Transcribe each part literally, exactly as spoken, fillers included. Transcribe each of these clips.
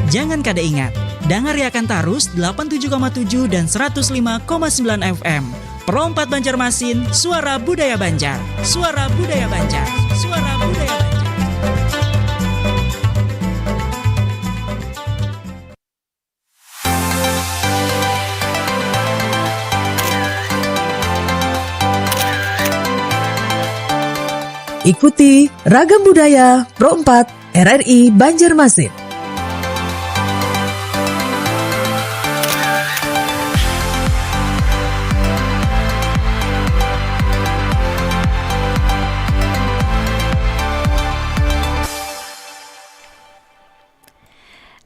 Jangan kada ingat, dangariakan tarus delapan tujuh koma tujuh dan seratus lima koma sembilan F M. Pro empat Banjarmasin, suara budaya Banjar. Suara budaya Banjar. Suara budaya Banjar. Ikuti Ragam Budaya Pro empat R R I Banjarmasin.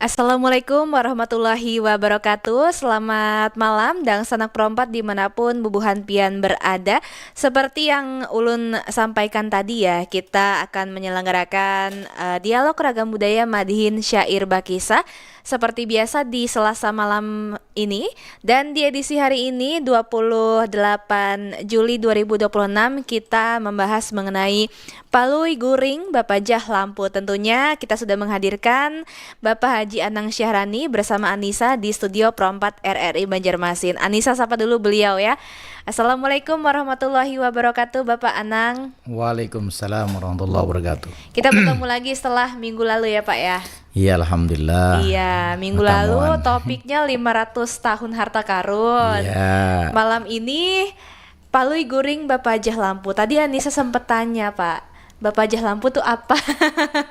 Assalamualaikum warahmatullahi wabarakatuh. Selamat malam dangsanak perompat dimanapun bubuhan pian berada. Seperti yang ulun sampaikan tadi ya, kita akan menyelenggarakan uh, dialog ragam budaya madihin syair bakisah seperti biasa di Selasa malam ini. Dan di edisi hari ini dua puluh delapan Juli dua ribu dua puluh enam kita membahas mengenai Palui Guring Bapajah Lampu. Tentunya kita sudah menghadirkan Bapak Haji Anang Syahrani bersama Anissa di studio Pro empat R R I Banjarmasin. Anissa, sapa dulu beliau ya. Assalamualaikum warahmatullahi wabarakatuh, Bapak Anang. Waalaikumsalam warahmatullahi wabarakatuh. Kita bertemu lagi setelah minggu lalu ya, Pak ya. Iya, alhamdulillah. Iya, minggu lalu topiknya lima ratus tahun harta karun. Iya. Malam ini Palui Guring Bapajah Lampu. Tadi Anissa sempat tanya, Pak, Bapajah Lampu tuh apa?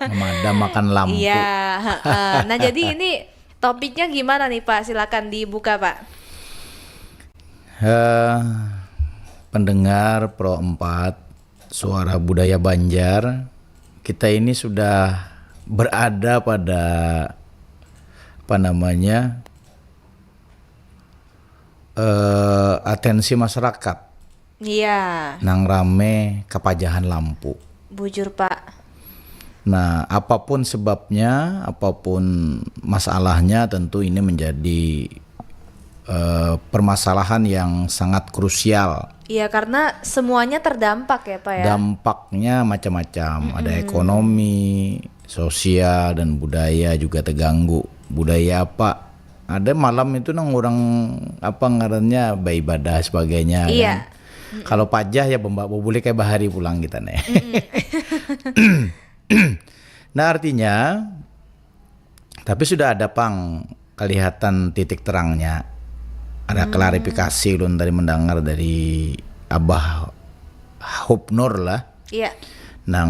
Memadam makan lampu. Iya, heeh. Nah, jadi ini topiknya gimana nih, Pak? Silakan dibuka, Pak. Eh, pendengar Pro empat, Suara Budaya Banjar, kita ini sudah berada pada, apa namanya, eh, atensi masyarakat Iya, nang rame kapajahan lampu. bujur, Pak. Nah, apapun sebabnya, apapun masalahnya, tentu ini menjadi eh, permasalahan yang sangat krusial. Iya, karena semuanya terdampak ya, Pak ya. Dampaknya macam-macam, ada ekonomi, sosial, dan budaya juga terganggu. Budaya apa? Ada malam itu nang orang, apa ngarannya, beribadah sebagainya. Iya. Kan? Kalau pajah ya bemba boleh kayak bahari pulang kita nih. Nah, artinya, tapi sudah ada pang kelihatan titik terangnya. Ada klarifikasi ulun tadi mendengar dari Abah Hubnur lah, Iya. nang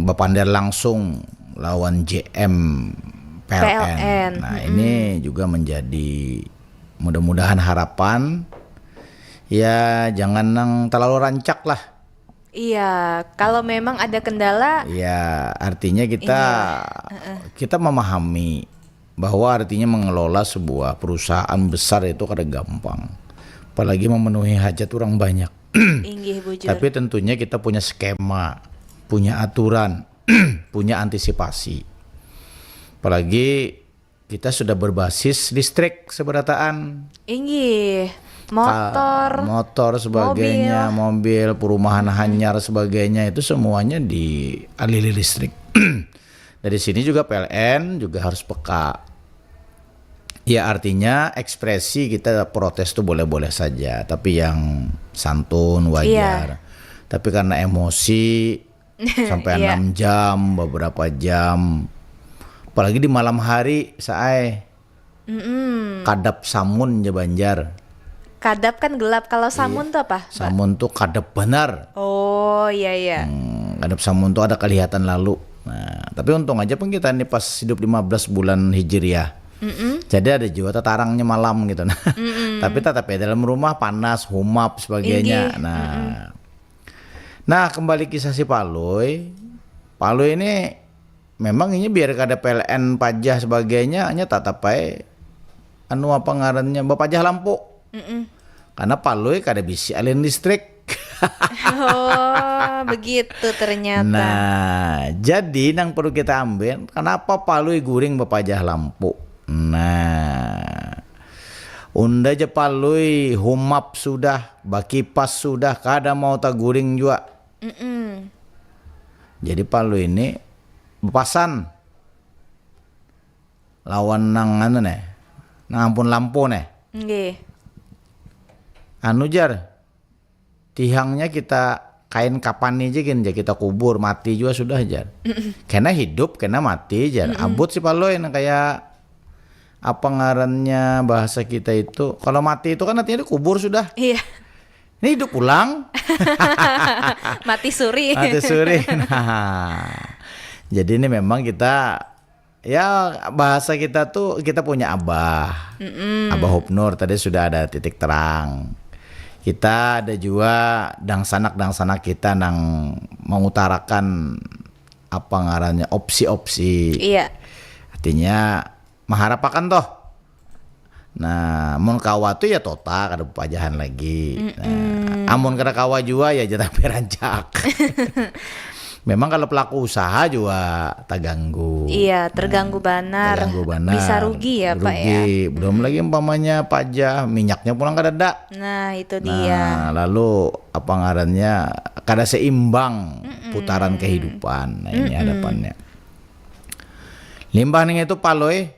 bapander langsung lawan J M P L N. P L N, Nah, ini juga menjadi, mudah-mudahan, harapan. Ya, jangan nang terlalu rancak lah. Iya, kalau memang ada kendala, Ya, artinya kita kita memahami bahwa artinya mengelola sebuah perusahaan besar itu kada gampang. Apalagi memenuhi hajat orang banyak. Inggih, bujur. Tapi tentunya kita punya skema, punya aturan, punya antisipasi. Apalagi kita sudah berbasis listrik seberataan. Inggih, motor. Motor sebagainya, mobil, perumahan hanyar sebagainya, itu semuanya dialiri listrik. Dari sini juga P L N juga harus peka. Ya, artinya ekspresi kita protes tuh boleh-boleh saja, tapi yang santun, wajar. Tapi karena emosi sampai Iya. enam jam, beberapa jam, apalagi di malam hari, saai, Mm-mm. kadap samun ja Banjar. Kadap kan gelap, kalau samun tuh apa? Samun tuh kadap banar. Oh, iya, iya. Hmm, kadap samun tuh ada kelihatan lalu. Nah, tapi untung aja pun kita ini pas hidup lima belas bulan Hijriah. Jadi ada juga tetarangnya malam gitu. Nah, tapi tetap ya dalam rumah panas, humap sebagainya. Inggih. Nah. Nah, kembali kisah si Palui. Palui ini memang ini biar kada P L N pajah sebagainya, hanya tatap ae anu apa ngarannya, bapajah lampu. Mm-mm. Karena Palui kada bisi alin listrik. Oh, begitu ternyata. Nah, jadi nang perlu kita ambil, kenapa Palui guring bapajah lampu? Nah, unda ja Palui humap sudah, bakipas sudah, kada mau taguring jua. Mm-mm. Jadi Palui ini bepasan, lawan nang anu neh, nang ampun lampu neh. Nggih. Anu jar, tihangnya kita kain kapani aja gin, jar, kita kubur, mati juga sudah jar. Kena hidup, kena mati jar. Abut si Palui nang kayak apa ngarannya bahasa kita itu. Kalau mati itu kan artinya dikubur sudah. Iya. Ini hidup ulang. Mati suri. Mati suri. Nah. Jadi ini memang kita ya bahasa kita tuh kita punya abah. Abah Hubnur tadi sudah ada titik terang. Kita ada juga dangsanak-dangsanak kita nang mengutarakan apa ngarannya opsi-opsi. Iya. Artinya maharapakan toh. Nah, mun kawa tu ya tota kada bepajahan lagi. Nah, amun kada kawa jua ya jangan sampai rancak. Memang kalau pelaku usaha juga terganggu. Iya, terganggu banar. Terganggu banar. Bisa rugi ya, Pak, ya. Rugi. Belum lagi umpamanya pajah, minyaknya pulang kadada. Nah, itu dia. Nah, lalu apa ngarannya kada seimbang putaran kehidupan. Nah, ini hadapannya. Limbah ning itu Palui,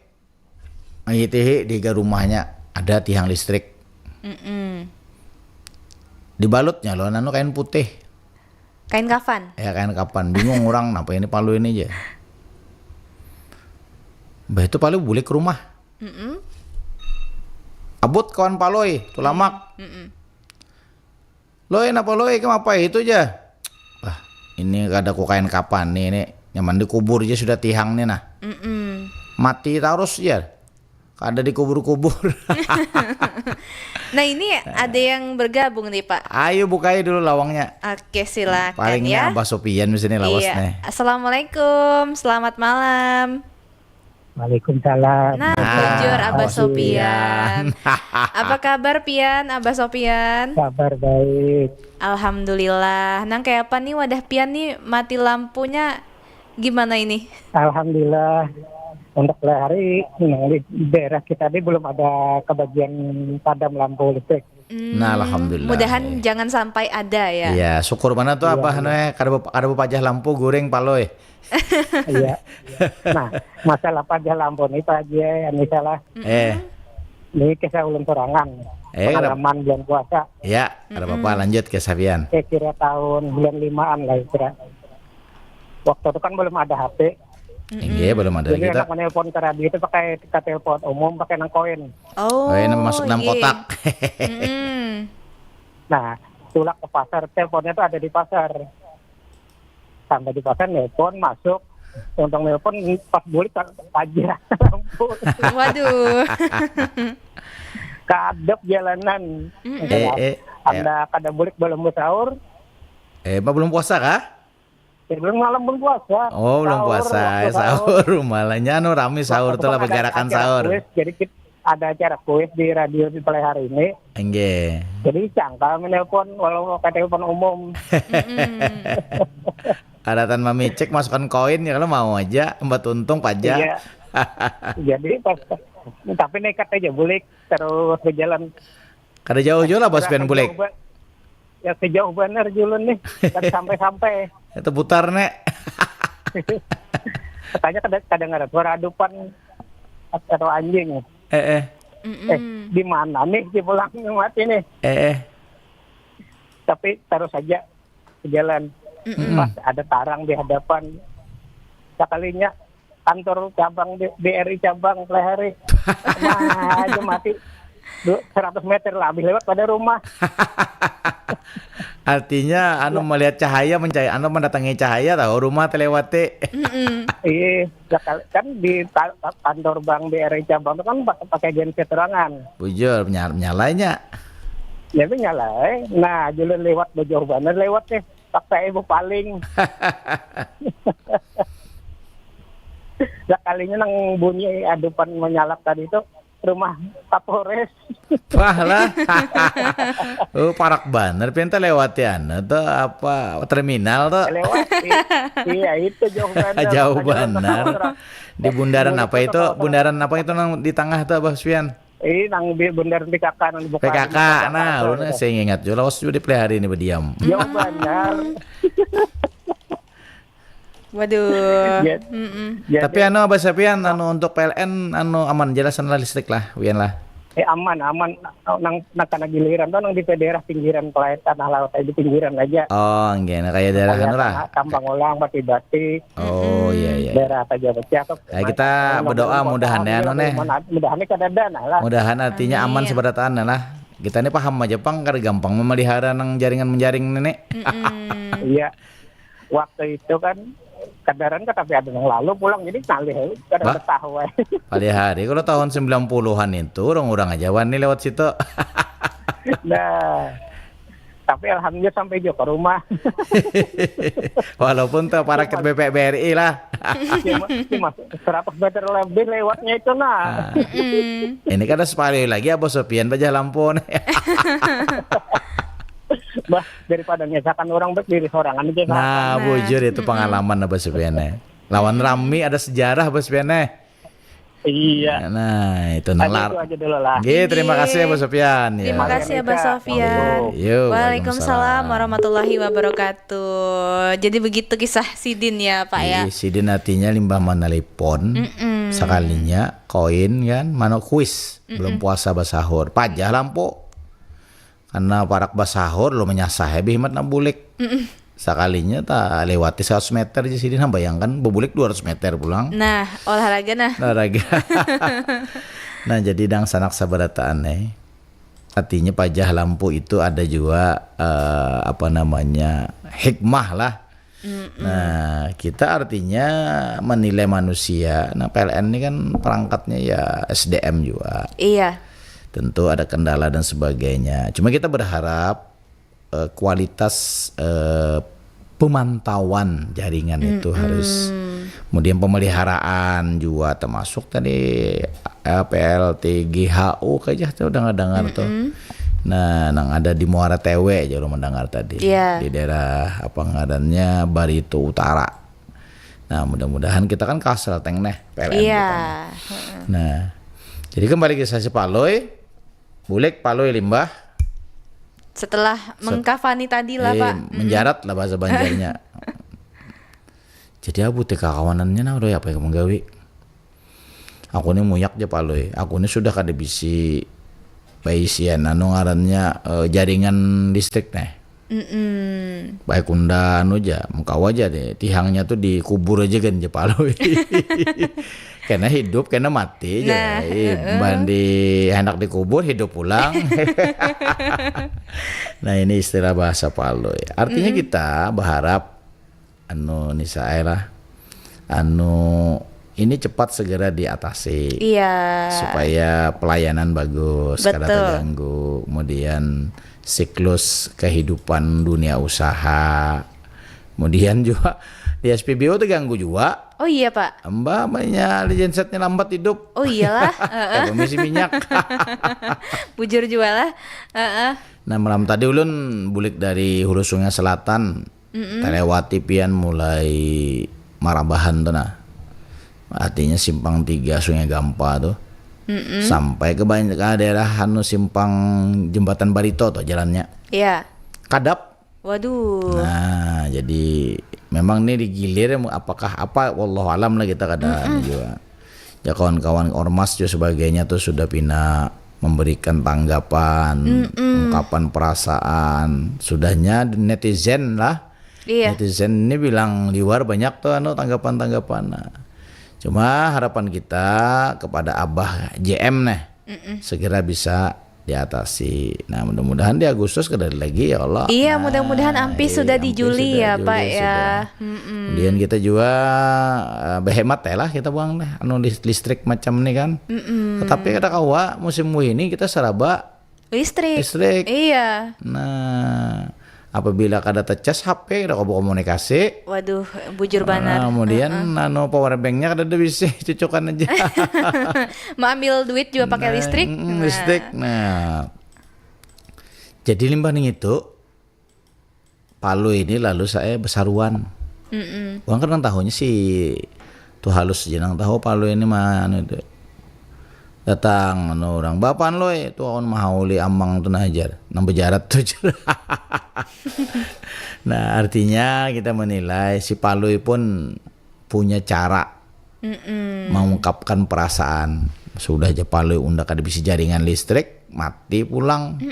itihi di rumahnya ada tiang listrik. Mm-mm. Dibalutnya lo anu kain putih. Kain kafan. Ya kain kapan. Bingung orang napa ini Palui ini aja. Bah itu Palui bulik ke rumah. Mm-mm. Abut kawan Palui, Tulamak. Mm-mm. Loi, napa Loi? Kenapa itu aja? Bah, ini kada ku kain kapan nih, ini nyaman dikubur aja sudah tihang nih nah. Mm-mm. Mati terus ya. Kada dikubur-kubur. Nah, ini ada yang bergabung nih, Pak. Ayo bukai dulu lawangnya. Oke, silakan Palingnya ya. Abah Sopian di sini lawas Iya. nih. Assalamualaikum, selamat malam. Waalaikumsalam. Nah, Ah, bujur Abah Abah Sopian. Sopian. Apa kabar Pian, Abah Sopian? Kabar baik. Alhamdulillah. Nang kayak apa nih wadah Pian nih mati lampunya gimana ini? Alhamdulillah. Untuk hari nang di daerah kita ini belum ada kebagian padam lampu listrik. Hmm, Nah, alhamdulillah. Mudahan jangan sampai ada ya. Iya, syukur mana tuh Iya, Abah iya. Nih, kada bep- kada bepajah lampu guring Palui. Iya. Nah, masalah pajah lampu nih Pak Haji, ya, misalnya Eh, ini kisah ulun sorangan. Eh, kenapa? Pengalaman bulan puasa. Ya, kada apa-apa lanjut ke Sapian. Saya kira tahun bulan limaan lah kira. Waktu itu kan belum ada H P. Inggih, belum ada Jadi kita. Anak menelpon ke radio itu pakai ke telepon umum pakai nang koin. Oh, Oh, ini masuk dalam iya. Kotak. Mm-mm. Nah, tulak ke pasar, teleponnya tuh ada di pasar. Sampai di pasar nelpon masuk. Untung nelpon pas bulik kan pajah lampu. Waduh. Kadep jalanan. Mm-mm. Eh, eh, Ada kada bulik belum sahur. Eh, Abah belum puasa kah? Ya, belum malam pun puasa. Oh, belum Sahur, puasa. waktu Eh, sahur. Malahnya anu rame sahur Waktu tuh lah itu kan ada bergerakan acara sahur. Kuis, jadi kita ada acara kuis di radio di Palui hari ini. Inggih. Jadi cangkal menelpon walau pakai telepon umum. Mm-mm. Ada tan mamicek masukkan koin ya kalau mau aja empat untung pajak. Iya. Jadi pas tapi nekat aja bulik terus berjalan. Kada jauh juga lah Abah Sopian bulik. Jauh ba- Ya sejauh benar julun nih. Kan sampai-sampai. Itu putar nek. Katanya kada kadangaran suara adupan atau anjing. Eh eh Eh, di mana nih si pulangnya mati nih? eh eh. Tapi terus saja berjalan. Mm-mm. Pas ada tarang di hadapan. Sekalinya kantor cabang di B R I cabang Palui hari. Nah, aja mati. Du- seratus meter lah habis lewat pada rumah. Artinya anu melihat cahaya mencahaya anu mendatangi cahaya tahu rumah telewati. Mm-mm. Iya, sekali- kan di ta- kantor bank B R I cabang itu kan pakai pakai genset ruangan. Bujur menyal- menyalanya. Ya itu nyala eh. Nah, julun lewat jauh banget lewat nih. Paksa ibu paling. Sekalinya nang bunyi adupan menyalak tadi itu rumah Kapolres. Wah lah. Oh, parak banar pinta lewati anu tuh apa terminal tuh. Lewat. I- iya itu jauh banget. Jauh Makanya banar. orang Di bundaran Mulut apa itu itu? tuh, Bundaran apa itu nang di tengah tuh Abah Sopian? Ini nang di bundaran P K K nang dibuka P K K. Nah, ulun sing ingat juga lawas juga di Palui hari ini berdiam. Jauh banget. Waduh. Ya. Mm-mm. Ya, Tapi anu Abah Sapian, anu untuk P L N anu aman jelasan lah listrik lah, Wian lah. Eh, aman, aman. Nang, nang kena giliran tuh nang di daerah pinggiran, pelayanan tanah laut aja, di pinggiran aja. Oh, enggak, nah, kayak daerah Kayak anu lah. Tambang Ulang, Batu Bati, Oh, iya iya. Daerah Taja Pecah tuh. Nah, kita berdoa mudahan ya, anu, neh. Mudahan kada ada nah lah. Mudahan artinya aman seberataan lah. Kita ini paham aja pang, kada gampang memelihara nang jaringan menjaring nenek. Mm-mm. Iya. Waktu itu kan kadaran kan, tapi ada yang lalu pulang, jadi ngalih kada Bah? Tahu. Pada hari kalau tahun sembilan puluhan itu orang-orang aja wani lewat situ. Nah, tapi alhamdulillah sampai juga ke rumah. Walaupun tuh parakit B P B R I lah. Cuma, cuma seratus meter lebih lewatnya itu nah. Nah, ini kada separi lagi Abah Sopian pajah lampu nih. Bah, daripada ngesakan orang, baik diri sorangan aja. Nah, bujur itu pengalaman Abah Sopian nih. Lawan rami ada sejarah Abah Sopian nih. Iya. Nah, itu nang Aja lar. Itu aja dulu lah. Nggih, terima kasih Abah Sopian. Ya. Terima kasih Abah Sofian. Yo, Waalaikumsalam warahmatullahi wabarakatuh. Jadi begitu kisah sidin ya Pak ya. Ih, sidin artinya limbah manelpon Mm-mm. sekalinya koin kan, mano kuis belum puasa basahur, pajah lampu karena parak basahur lo menyasah habis mat nak bulik. Sekalinya tak lewati seratus meter di sidin, nah, bayangkan bebulik dua ratus meter pulang. Nah, olahraga nah. Olahraga. Nah, jadi dangsanak sabarataan nih. Artinya pajah lampu itu ada juga eh, apa namanya, hikmah lah. Nah, kita artinya menilai manusia. Nah, P L N ini kan perangkatnya ya S D M juga. Iya. Tentu ada kendala dan sebagainya. Cuma kita berharap eh, kualitas eh, pemantauan jaringan itu harus, kemudian pemeliharaan juga, termasuk tadi eh, P L T G H O kayaknya tuh udah dengar tuh. Nah, nang ada di Muara Tewe aja lo mendengar tadi. Iya. Di daerah apa ngarannya, Barito Utara. Nah, mudah-mudahan kita kan Kasel teng neh P L N Iya. kita nih. Nah, jadi kembali ke sasi Palui. Bulik Palui limbah. Setelah mengkafani tadi lah Eh, Pak. Menjarat lah bahasa Banjarnya. Jadi abu teh kakawanannya nah udah apa yang menggawi. Aku nih muyak aja Palui. Aku nih sudah kada bisi baisian anu ngarannya eh, jaringan listrik nih. Mm-mm. Baik unda anu aja, mengkawa aja deh. Tihangnya tuh dikubur aja kan aja Palui. Kena hidup, kena mati aja. Nah, Ih, bandi hendak dikubur, hidup pulang. Nah, ini istilah bahasa Palui. Artinya kita berharap anu nisa lah, anu ini cepat segera diatasi. Iya. Supaya pelayanan bagus, kada Betul. Terganggu. Kemudian siklus kehidupan dunia usaha. Kemudian juga di S P B U terganggu juga. Oh iya Pak. Mbak banyak gensetnya lambat hidup. Oh iyalah. Kayak misi minyak. Bujur juga lah. Heeh. Nah, malam tadi ulun bulik dari Hulu Sungai Selatan. Terlewati pian mulai Marabahan tuh nah. Artinya simpang tiga Sungai Gampa tuh. Sampai ke banyak ke daerah anu simpang jembatan Barito tuh jalannya. Iya. Kadap. Waduh. Nah, jadi memang ini digilir apakah apa, wallahu alam lah, kita kada anu juga. Ya kawan-kawan ormas juga sebagainya tuh sudah pina memberikan tanggapan, ungkapan perasaan. Sudahnya netizen lah. Iya. Netizen ini bilang liwar banyak tuh anu tanggapan-tanggapan. Nah, cuma harapan kita kepada Abah J M nih segera bisa diatasi. Nah, mudah-mudahan di Agustus kada ada lagi ya Allah. Iya, Nah, mudah-mudahan ampih iya, sudah di ampih Juli sudah, ya, Juli Pak ya. sudah. Mm-mm. Kemudian kita juga eh, berhemat ya lah kita buang deh anu lis- listrik macam ini kan. Tetapi kada kawa musim ini kita seraba Listrik. Listrik. Iya. Nah, apabila kada tecas H P, kada kawa komunikasi. Waduh, bujur banar. Nah, kemudian anu power banknya kada ada bisi cucukan aja. Mau ambil duit juga pakai Nah, listrik. mm, Nah. Listrik. Nah. Jadi limbah ning itu Palui ini lalu saya besaruan. Mm-mm. Orang kan nang tahunya si Tuh Halus aja nang tahu Palui ini mah anu itu. Datang anu orang, "Bapaan loi?" "Tu awan mahauli amang tu nah," jar. "Nang bejarat tu," jar. Nah, artinya kita menilai si Palui pun punya cara mengungkapkan perasaan. Sudah ja Palui unda kada bisi jaringan listrik, mati pulang.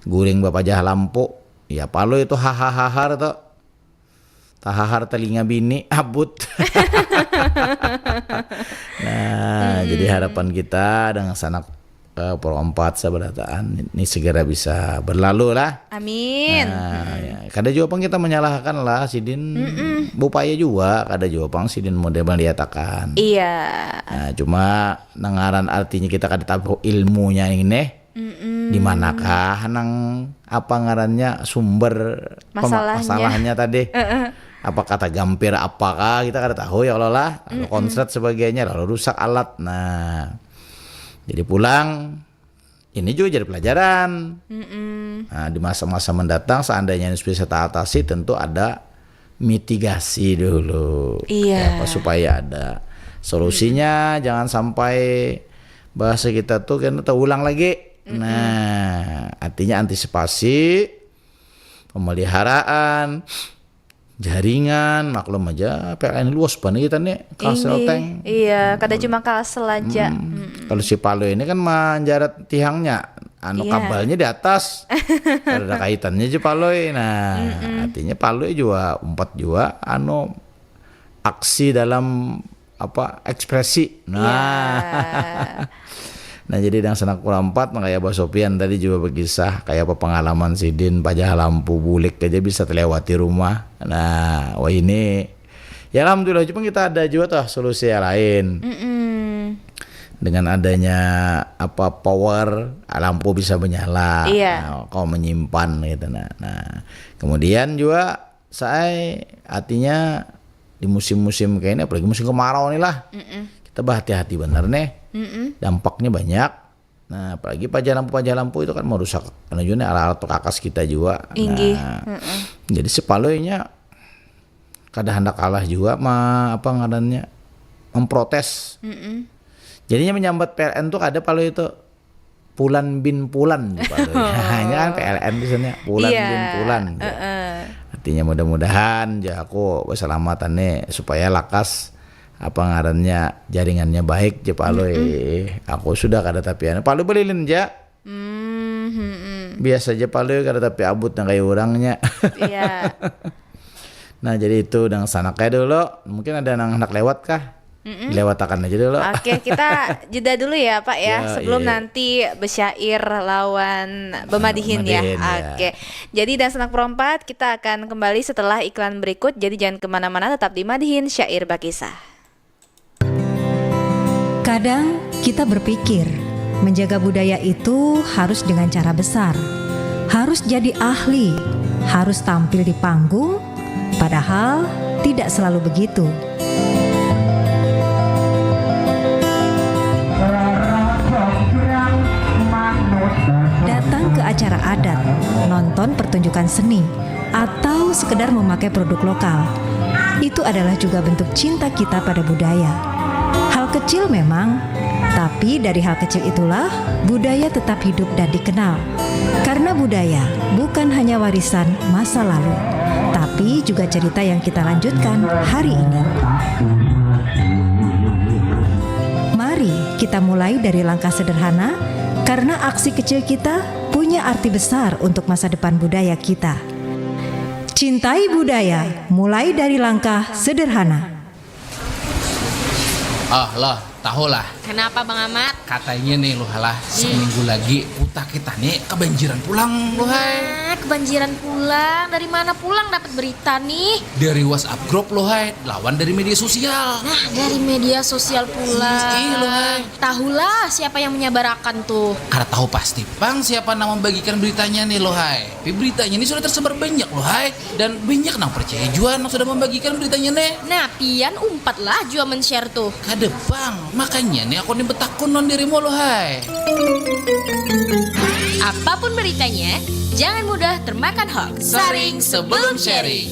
Guring bapajah lampu. Ya Palui itu hahaha tu. Tahahar telinga bini, abut. Nah, jadi harapan kita dengan sanak, eh, Pro empat sabarataan ini segera bisa berlalu lah. Amin. Nah, ya. Kada jua pang kita menyalahkan lah sidin, bupaya jua, kada jua pang sidin model meliatakan. Iya. Nah, cuma nang ngaran artinya kita kada tahu ilmunya ini. Di manakah nang apa ngarannya sumber pema- Masalahnya. Masalahnya tadi? Apakah tagampir apakah kita kada tahu ya kalau lah, lalu konslet sebagainya, lalu rusak alat. Nah, jadi pulang ini juga jadi pelajaran. Nah, di masa-masa mendatang seandainya ini bisa teratasi, tentu ada mitigasi dulu. Iya. Apa supaya ada solusinya, jangan sampai bahasa kita tuh kena terulang lagi. Nah, artinya antisipasi, pemeliharaan, jaringan, maklum aja P L N luas banget kita nih, Kalsel Ini, tank. Iya, kada cuma Kalsel aja. Hmm. Kalau si Palui ini kan manjarat tihangnya, anu Iya. Kabelnya di atas, kada ada kaitannya aja Palui. Nah, artinya Palui juga umpat juga anu aksi dalam apa ekspresi. Nah. Iya. Nah, jadi dangsanak Pro empat, nah, kayak Abah Sopian tadi juga berkisah kayak apa pengalaman sidin pajah lampu bulik aja bisa terlewati rumah. Nah, wah ini ya alhamdulillah cuma kita ada juga tuh solusi yang lain. Mm-mm. Dengan adanya apa power, lampu bisa menyala. Iya. Nah, kau menyimpan gitu nah. Nah, kemudian juga saya artinya di musim-musim kayak ini apalagi musim kemarau nih lah. Kita berhati-hati bener nih. Dampaknya banyak. Nah, apalagi pajah lampu pajah lampu itu kan merusak anu juga nih, alat-alat pekakas kita juga. Inggih. Nah, jadi si Palui nya kada hendak kalah juga ma apa ngarannya memprotes. Jadinya menyambat P L N tuh kada Palui itu Pulan bin Pulan di Palui. Hanya kan P L N di sana Pulan Iya. bin Pulan. Heeh. Artinya mudah-mudahan ya aku berselamatan nih supaya lakas apa ngarannya jaringannya baik je Palui. Aku sudah kada tapi anu Palui belilin ja. Hmm, hmm, hmm. Biasa aja Palui kada tapi abut nang kayak orangnya. Iya. Nah, jadi itu dangsanak kayak dulu. Mungkin ada nang hendak lewat kah? Lewatakan aja dulu. Oke, kita jeda dulu ya, Pak ya, Ya, sebelum iya. Nanti besyair lawan bemadihin ya. Bemadihin, ya. Oke. Jadi dangsanak Pro empat, kita akan kembali setelah iklan berikut. Jadi jangan kemana-mana, tetap di Madihin Syair Bakisah. Kadang kita berpikir, menjaga budaya itu harus dengan cara besar. Harus jadi ahli, harus tampil di panggung, padahal tidak selalu begitu. Datang ke acara adat, nonton pertunjukan seni, atau sekedar memakai produk lokal. Itu adalah juga bentuk cinta kita pada budaya. Hal kecil memang, tapi dari hal kecil itulah budaya tetap hidup dan dikenal. Karena budaya bukan hanya warisan masa lalu, tapi juga cerita yang kita lanjutkan hari ini. Mari kita mulai dari langkah sederhana, karena aksi kecil kita punya arti besar untuk masa depan budaya kita. Cintai budaya, mulai dari langkah sederhana. Ah lah, tahu lah. Kenapa Bang Amat? Katanya nih lu halah, seminggu lagi kota kita nih kebanjiran pulang lu hai. Nah, kebanjiran pulang. Dari mana pulang dapat berita nih? Dari WhatsApp grup lu hai, lawan dari media sosial. Nah, dari media sosial pulang. Iya, lu hai. Tahulah siapa yang menyabarakan tuh. Kada tahu pasti pang siapa nang membagikan beritanya nih lu hai. Tapi beritanya ini sudah tersebar banyak lu hai. Dan banyak nang percaya jua nang sudah membagikan beritanya nih. Nah, pian umpatlah jua men-share tuh. Kada pang, makanya nih aku nih betakun non dirimu lu hai. Apapun beritanya, jangan mudah termakan hoax. Saring sebelum sharing.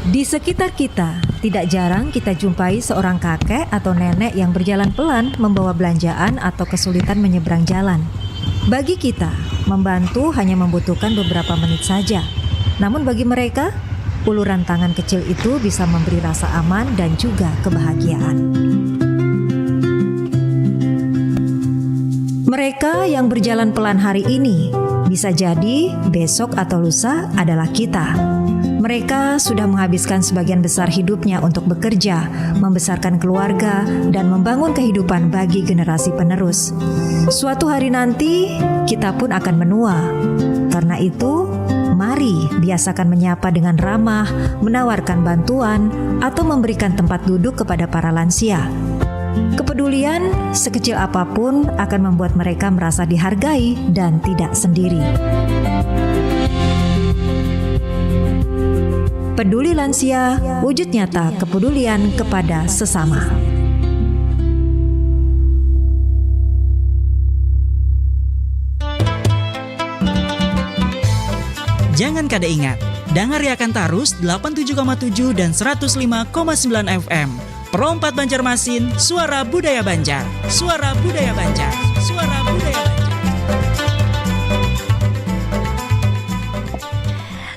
Di sekitar kita, Tidak jarang kita jumpai seorang kakek atau nenek yang berjalan pelan membawa belanjaan atau kesulitan menyeberang jalan. Bagi kita, membantu hanya membutuhkan beberapa menit saja. Namun bagi mereka, uluran tangan kecil itu bisa memberi rasa aman dan juga kebahagiaan. Mereka yang berjalan pelan hari ini, bisa jadi besok atau lusa adalah kita. Mereka sudah menghabiskan sebagian besar hidupnya untuk bekerja, membesarkan keluarga, dan membangun kehidupan bagi generasi penerus. Suatu hari nanti, kita pun akan menua. Karena itu, mari biasakan menyapa dengan ramah, menawarkan bantuan, atau memberikan tempat duduk kepada para lansia. Kepedulian sekecil apapun akan membuat mereka merasa dihargai dan tidak sendiri. Peduli lansia, wujud nyata kepedulian kepada sesama. Jangan kada ingat, dangariakan tarus delapan tujuh koma tujuh dan seratus lima koma sembilan F M. Pro empat Banjarmasin, suara budaya Banjar. Suara budaya Banjar. Suara budaya Banjar.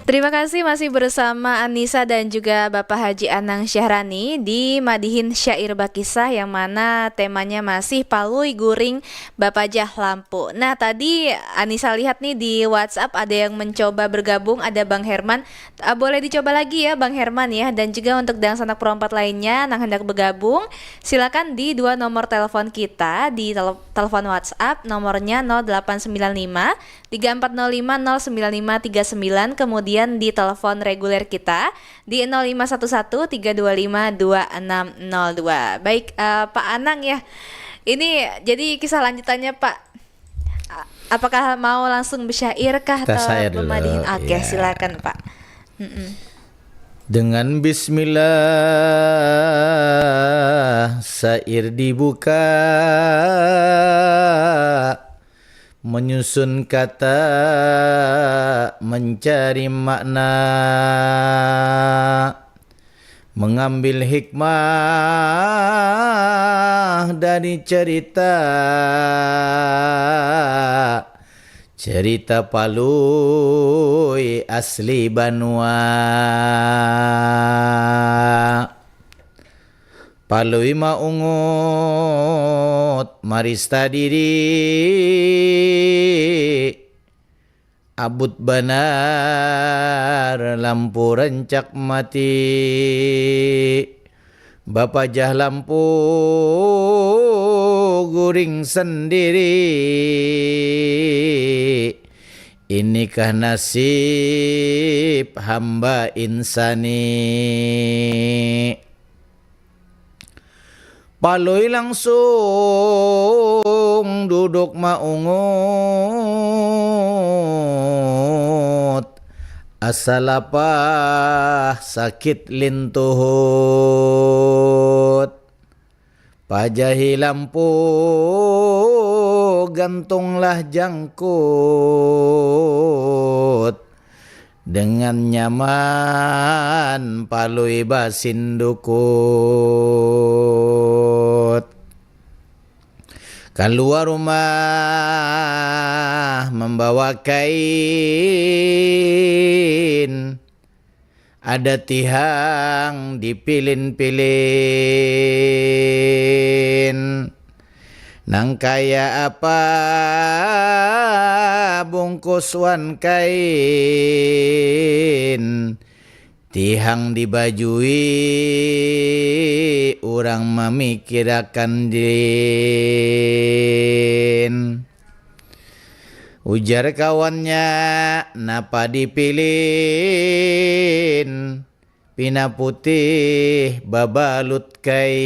Terima kasih masih bersama Anissa dan juga Bapak Haji Anang Syahrani di Madihin Syair Bakisah yang mana temanya masih Palui Guring Bapajah Lampu. Nah, tadi Anissa lihat nih di WhatsApp ada yang mencoba bergabung, ada Bang Herman. Ah, boleh dicoba lagi ya Bang Herman ya. Dan juga untuk dangsanak perompat lainnya nang hendak bergabung, silakan di dua nomor telepon kita di tel- telepon WhatsApp, nomornya nol delapan sembilan lima tiga empat nol lima nol sembilan lima tiga sembilan, kemudian di telepon reguler kita di nol lima satu satu tiga dua lima dua enam nol dua. Baik, eh, Pak Anang ya. Ini jadi kisah lanjutannya, Pak. A- Apakah mau langsung bersyair kah atau Tasyair dulu, memadihin? Oke, ya. Silakan, Pak. Mm-mm. Dengan bismillah syair dibuka, menyusun kata, mencari makna, mengambil hikmah dari cerita, cerita Palui asli banua. Palui maungut marista diri, abut banar lampu rancak mati. Bapajah lampu guring sendiri. Inikah nasib hamba insani. Palui langsung duduk maungut, asa lapah sakit lintuhut. Pajahi lampu, gantunglah jangkut. Dengan nyaman Palui basindukut. Kaluar rumah mambawa kain, ada tihang dipilin-pilin. Nang kaya apa bungkus wan kain, tihang dibajui urang mamikirakan din. Ujar kawannya, napa dipilin? Pina putih babalut kain.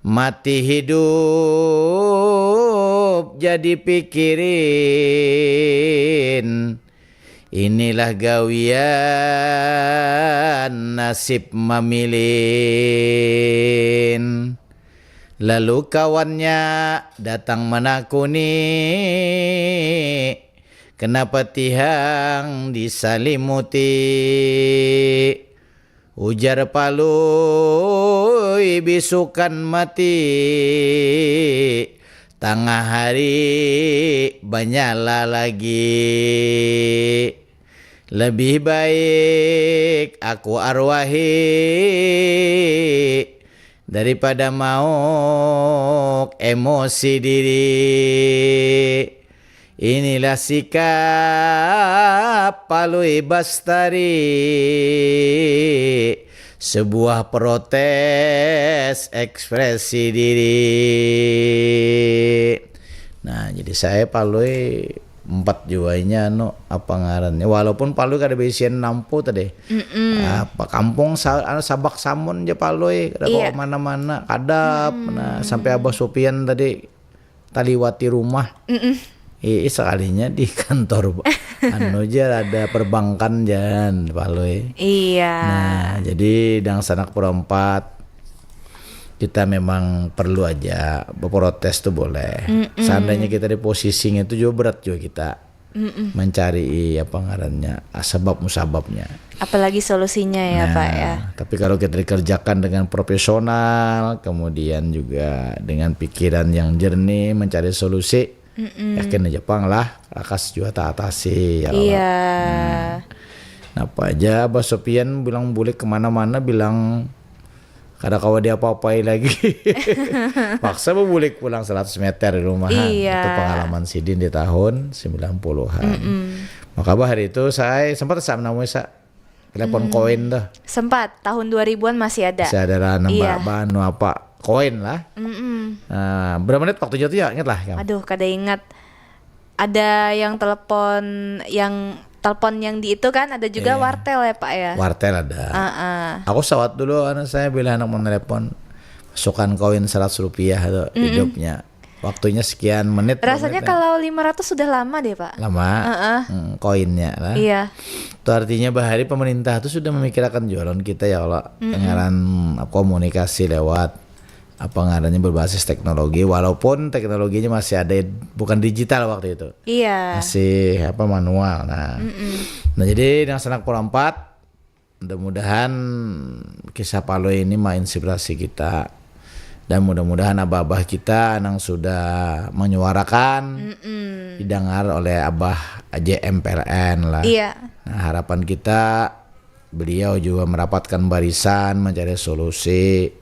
Mati hidup jadi pikirin. Inilah gawian nasib mamilin. Lalu kawannya datang manakuni, Kenapa tihang disalimuti? Ujar Palui bisukan mati. Tangah hari banyala lagi. Lebih baik aku arwahi daripada mauk emosi diri. Inilah sikap Palui Bastari, sebuah protes ekspresi diri. Nah, jadi saya Palui empat juanya anu apa ngarannya, walaupun Palui kada baisian nampu tadi. Apa kampung sa- anu sabak samun ja Palui, kada kawa Iya. Mana-mana kadap. Nah, sampai Abah Supian tadi taliwati rumah. Ih, sekalinya di kantor anu ja ada perbankan jan Palui. Iya. Nah, jadi dangsanak perempat kita memang perlu aja berprotes tuh boleh. Seandainya kita di posisinya itu juga berat juga kita mencari apa ngarannya, ah, sebab musababnya. Apalagi solusinya ya, Nah, Pak, ya. Tapi kalau kita dikerjakan dengan profesional, kemudian juga dengan pikiran yang jernih mencari solusi, yakin aja pang lah, lakas jua taatasi ya. Iya. Napa aja Abah Sopian bilang bulik kemana-mana, bilang kada kawa diapa-apai lagi. Paksa bebulik pulang seratus meter di rumahan. Iya. Itu pengalaman sidin di tahun sembilan puluhan. Maka bah hari itu saya sempat sa menamui sa telepon koin tuh. Sempat tahun dua ribuan masih ada. Saya ada lah nambah Iya. Bah, anu apa koin lah. Mm-mm. Nah, berapa menit waktu jatuh ya, ingat lah. Kam? Aduh, kada ingat. Ada yang telepon, yang telepon yang di itu kan, ada juga Iya. wartel ya, Pak, ya. Wartel ada. Heeh. Aku sawat dulu, anu, saya bila anak mau telepon, masukkan koin seratus rupiah tuh hidupnya. Waktunya sekian menit. Rasanya menit, kalau lima ratus sudah lama deh, Pak. Lama. Heeh. Hmm, koinnya lah. Iya. Itu artinya bahari pemerintah tuh sudah memikirkan jualan kita ya, kalau ngaran komunikasi lewat apa ngarannya berbasis teknologi, walaupun teknologinya masih ada, bukan digital waktu itu. Iya. Masih apa manual. Nah. Nah, jadi dangsanak perempat, mudah-mudahan kisah Palui ini menginspirasi kita. Dan mudah-mudahan abah-abah kita yang sudah menyuarakan didengar oleh abah J M P L N lah. Iya. Nah, harapan kita beliau juga merapatkan barisan mencari solusi.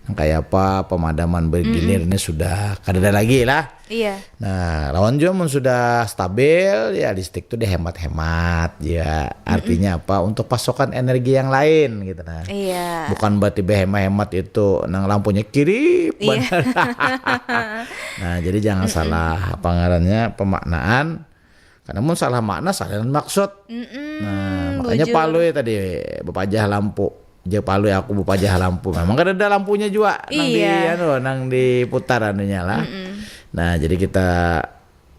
Yang kayak apa pemadaman bergilir ini sudah kada ada lagi lah. Iya. Nah, lawan jua mun sudah stabil ya listrik tuh dihemat-hemat ya. Artinya apa? Untuk pasokan energi yang lain gitu nah. Iya. Bukan berarti berhemat-hemat itu nang lampunya kirip Iya. banar. Nah, jadi jangan salah apa ngarannya pemaknaan. Karena mun salah makna salah maksud. Nah, makanya bujur. Palui tadi bepajah lampu. Jar Palui aku bepajah lampu. Memang kada ada lampunya juga nang di Iya. anu, nang diputar anunya lah. Nah, jadi kita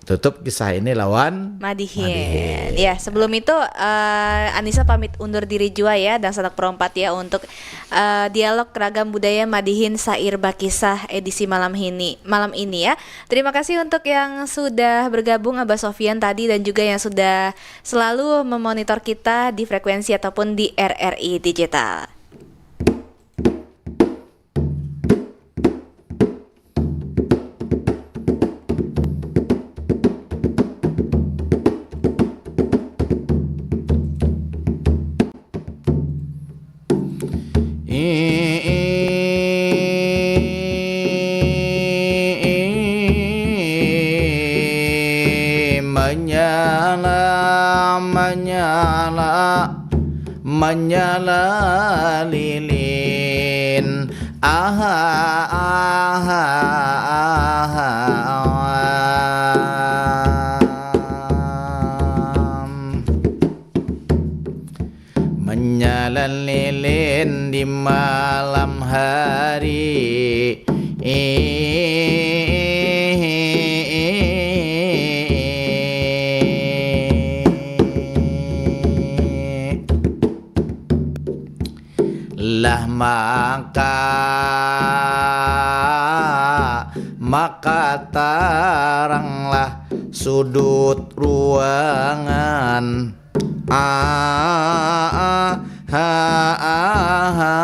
tutup kisah ini lawan Madihin. Ya, sebelum itu eh, Anissa pamit undur diri jua ya, dangsanak perempat ya, untuk eh, dialog ragam budaya Madihin Sair Bakisah edisi malam ini, malam ini ya. Terima kasih untuk yang sudah bergabung, Abah Sofian tadi, dan juga yang sudah selalu memonitor kita di frekuensi ataupun di R R I Digital. Menyala, menyala, menyala lilin. Aha, aha, aha. Menyala lilin di malam hari. Lah maka, maka taranglah sudut ruangan. Ah, ah, ah, ah, ah.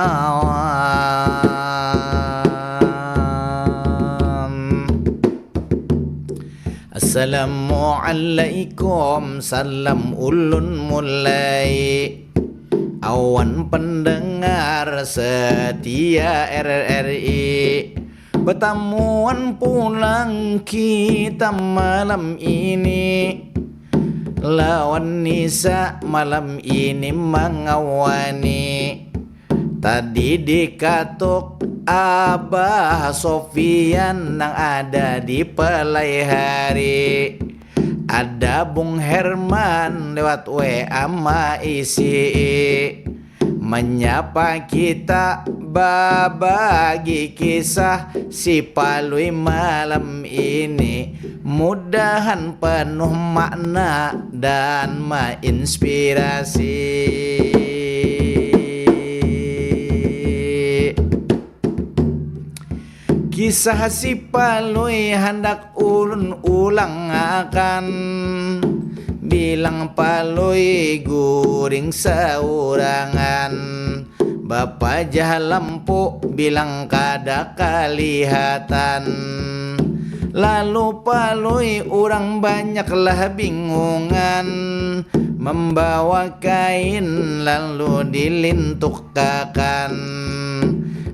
Assalamualaikum, salam ulun mulai. Awan pendengar setia R R I, betamuan pulang kita malam ini. Lawan Nisa malam ini mangawani. Tadi dikatuk Abah Sofian nang ada di Palai Hari. Ada Bung Herman lewat W A maisi. Menyapa kita babagi kisah si Palui malam ini. Mudahan penuh makna dan menginspirasi. Kisah si Palui handak ulun ulangakan. Bilang Palui guring saurangan. Bapajah lampu bilang kada kalihatan. Lalu Palui urang banyaklah bingungan. Mambawa kain lalu dilintukakan.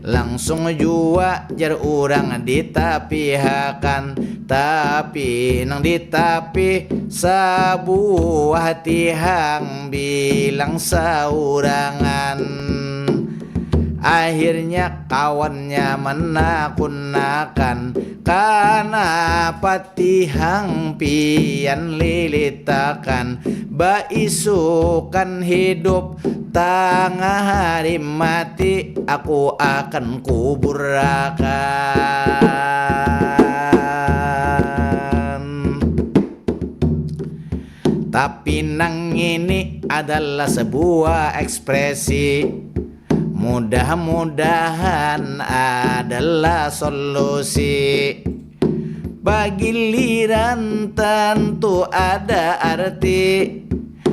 Langsung jua jar urang ditapihakan. Tapi nang ditapih sabuah tihang bilang saurangan. Akhirnya kawannya manakunakan, kanapa tihang pian lilitakan? Baisukan hidup, tangah hari mati, aku akan kuburakan. Tapi nang ini adalah sebuah ekspresi. Mudah-mudahan adalah solusi. Bagiliran tentu ada arti.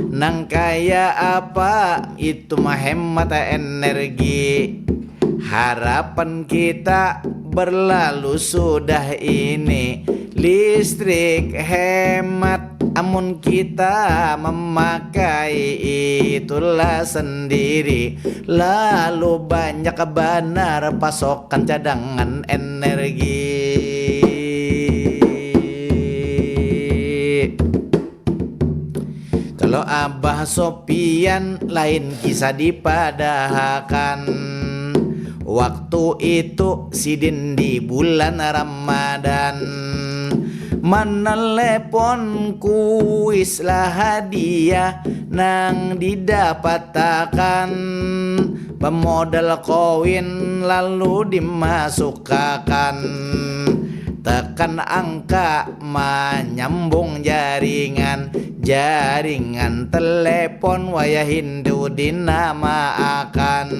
Nang kaya apa itu menghemat energi. Harapan kita berlalu sudah ini. Listrik hemat amun kita memakai, itulah sendiri. Lalu banyak banar pasokan cadangan energi. Kalau Abah Sopian lain kisah dipadahakan. Waktu itu sidin di bulan Ramadan. Manalepon kuis lah hadiah nang didapatakan. Pemodal koin lalu dimasukakan. Tekan angka manyambung jaringan. Jaringan telepon wayah hindu dinamaakan.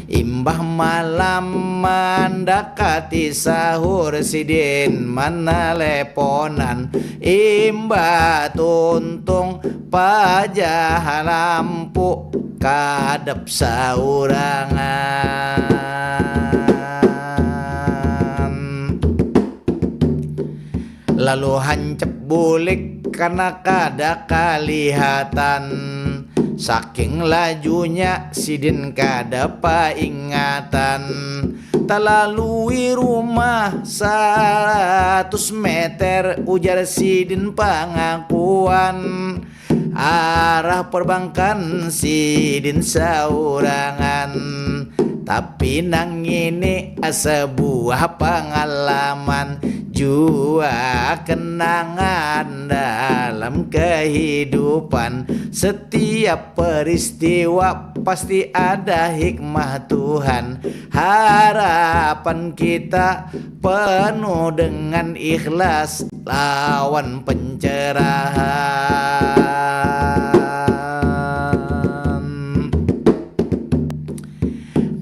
Imbah malam mandakati sahur sidin manaleponan. Imbah tuntung pajah lampu kadap saurangan. Lalu hancap bulik karena kada kalihatan. Saking lajunya sidin kada paingatan. Talalui rumah saratus meter ujar sidin pangakuan. Arah perbankan sidin saurangan. Tapi nang ini sebuah pengalaman jua kenangan dalam kehidupan. Setiap peristiwa pasti ada hikmah Tuhan. Harapan kita penuh dengan ikhlas lawan pencerahan.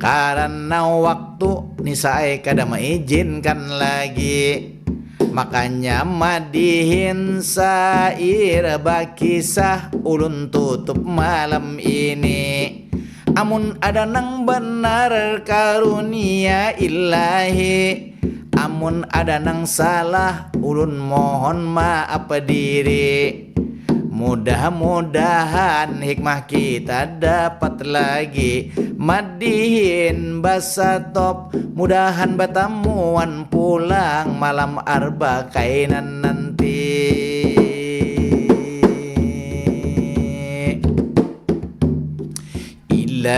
Karena waktu ni saai kada maizinkan lagi. Makanya madihin sair bakisah ulun tutup malam ini. Amun ada nang benar karunia ilahi, amun ada nang salah ulun mohon maaf diri. Mudah-mudahan hikmah kita dapat lagi madihin basatop. Mudahan batamuan pulang malam arba kainan nanti. Ilahi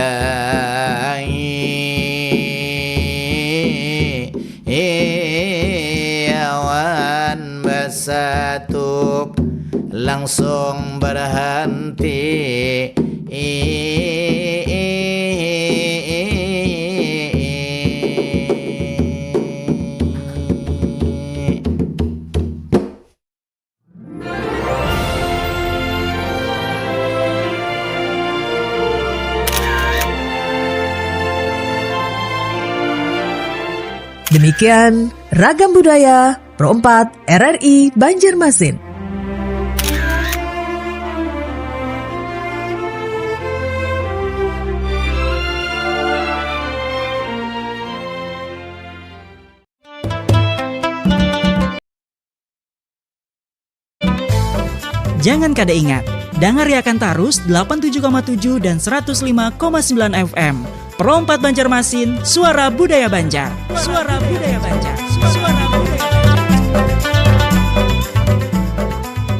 awan basatup langsung berhenti. Demikian Ragam Budaya Pro empat R R I Banjarmasin. Jangan kada ingat, dangariakan tarus delapan tujuh koma tujuh dan seratus lima koma sembilan F M. Pro empat Banjarmasin, suara budaya Banjar. Suara budaya Banjar. Suara budaya Banjar.